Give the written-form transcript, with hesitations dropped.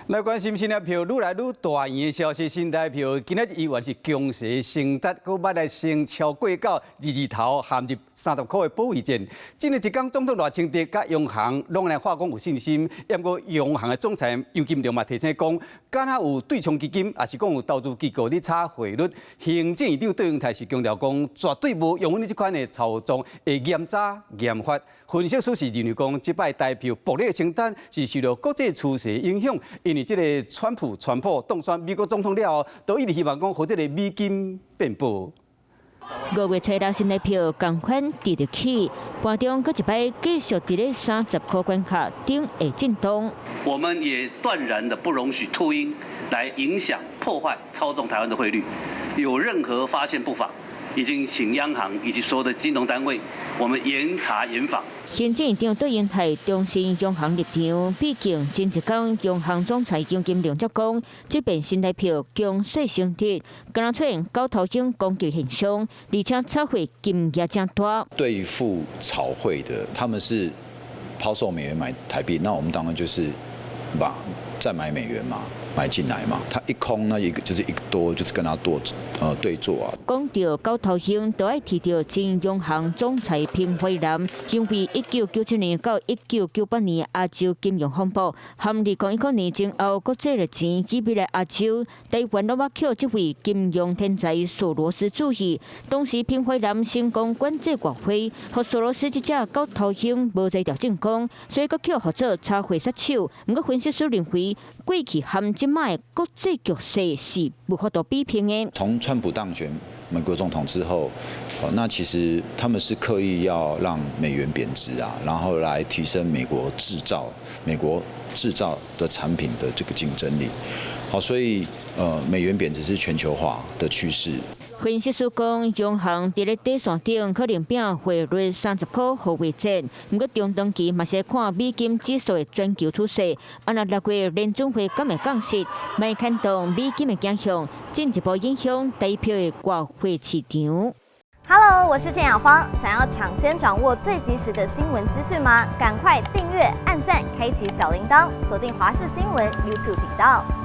來關心新台票愈來愈大圓的消息，新台票今仔日依然是強勢升值，閣捌來升超過到二字頭，陷入30箍的保衛戰。這個一工總統賴清德佮央行攏來話講有信心，毋過央行的總裁楊金龍嘛提醒講，敢若有對沖基金，抑是講有投資機構咧炒匯率。行政院長卓榮泰是強調講，絕對無容忍這款的操縱，會嚴查嚴罰。分析師是認為講，這擺台票暴力的升值是受著國際趨勢影響，因為這个川普當選美國總統了後，都一直希望講，予這个美金變薄。五月初六新台票仝款直直起，盤中閣一擺繼續佇咧30箍關卡頂會震動。我們也斷然的不容許禿鷹來影響、破壞、操縱台灣的匯率。有任何發現不法，已經請央行以及所有的金融單位，我們嚴查嚴防。行政院長卓榮泰重申央行立場，畢竟前一工央行總裁楊金龍才講，這遍新台票強勢升值，敢若出現狗頭鷹攻擊現象，而且炒匯金額誠大。對付炒匯的，他們是拋售美元買台幣，那我們當然就是把再買美元嘛，買進來嘛。他一空，那一個就是一個多，就是跟他多對做啊。講著狗頭鷹，就愛提著前央行總裁彭淮南，因為1997年到1998年亞洲金融風暴，含2019年前後閣借了錢去來亞洲，台灣攏捌予這位金融天才索羅斯注意。當時彭淮南成功管制外匯，予索羅斯這隻狗頭鷹無才調成功，所以閣予號做炒匯殺手。毋過分析師認為，過去和這擺的國際局勢是無法度比拼的。從川普當選美國總統之後，那其實他們是刻意要讓美元貶值啊，然後來提升美國製造的產品的這個競爭力。好，所以美元貶值是全球化的趨勢。分析師講，央行佇咧底線頂可能拼匯率30箍保衛戰，毋過中長期嘛是看美金指數的全球趨勢。啊，若6月聯準會敢會降息，會牽動美金的走向，進一步影響台票的外匯市場。 Hello，我是鄭雅芳，想要搶先掌握最及時的新聞資訊嗎？趕快訂閱、按讚、開啟小鈴鐺，鎖定華視新聞 YouTube 頻道。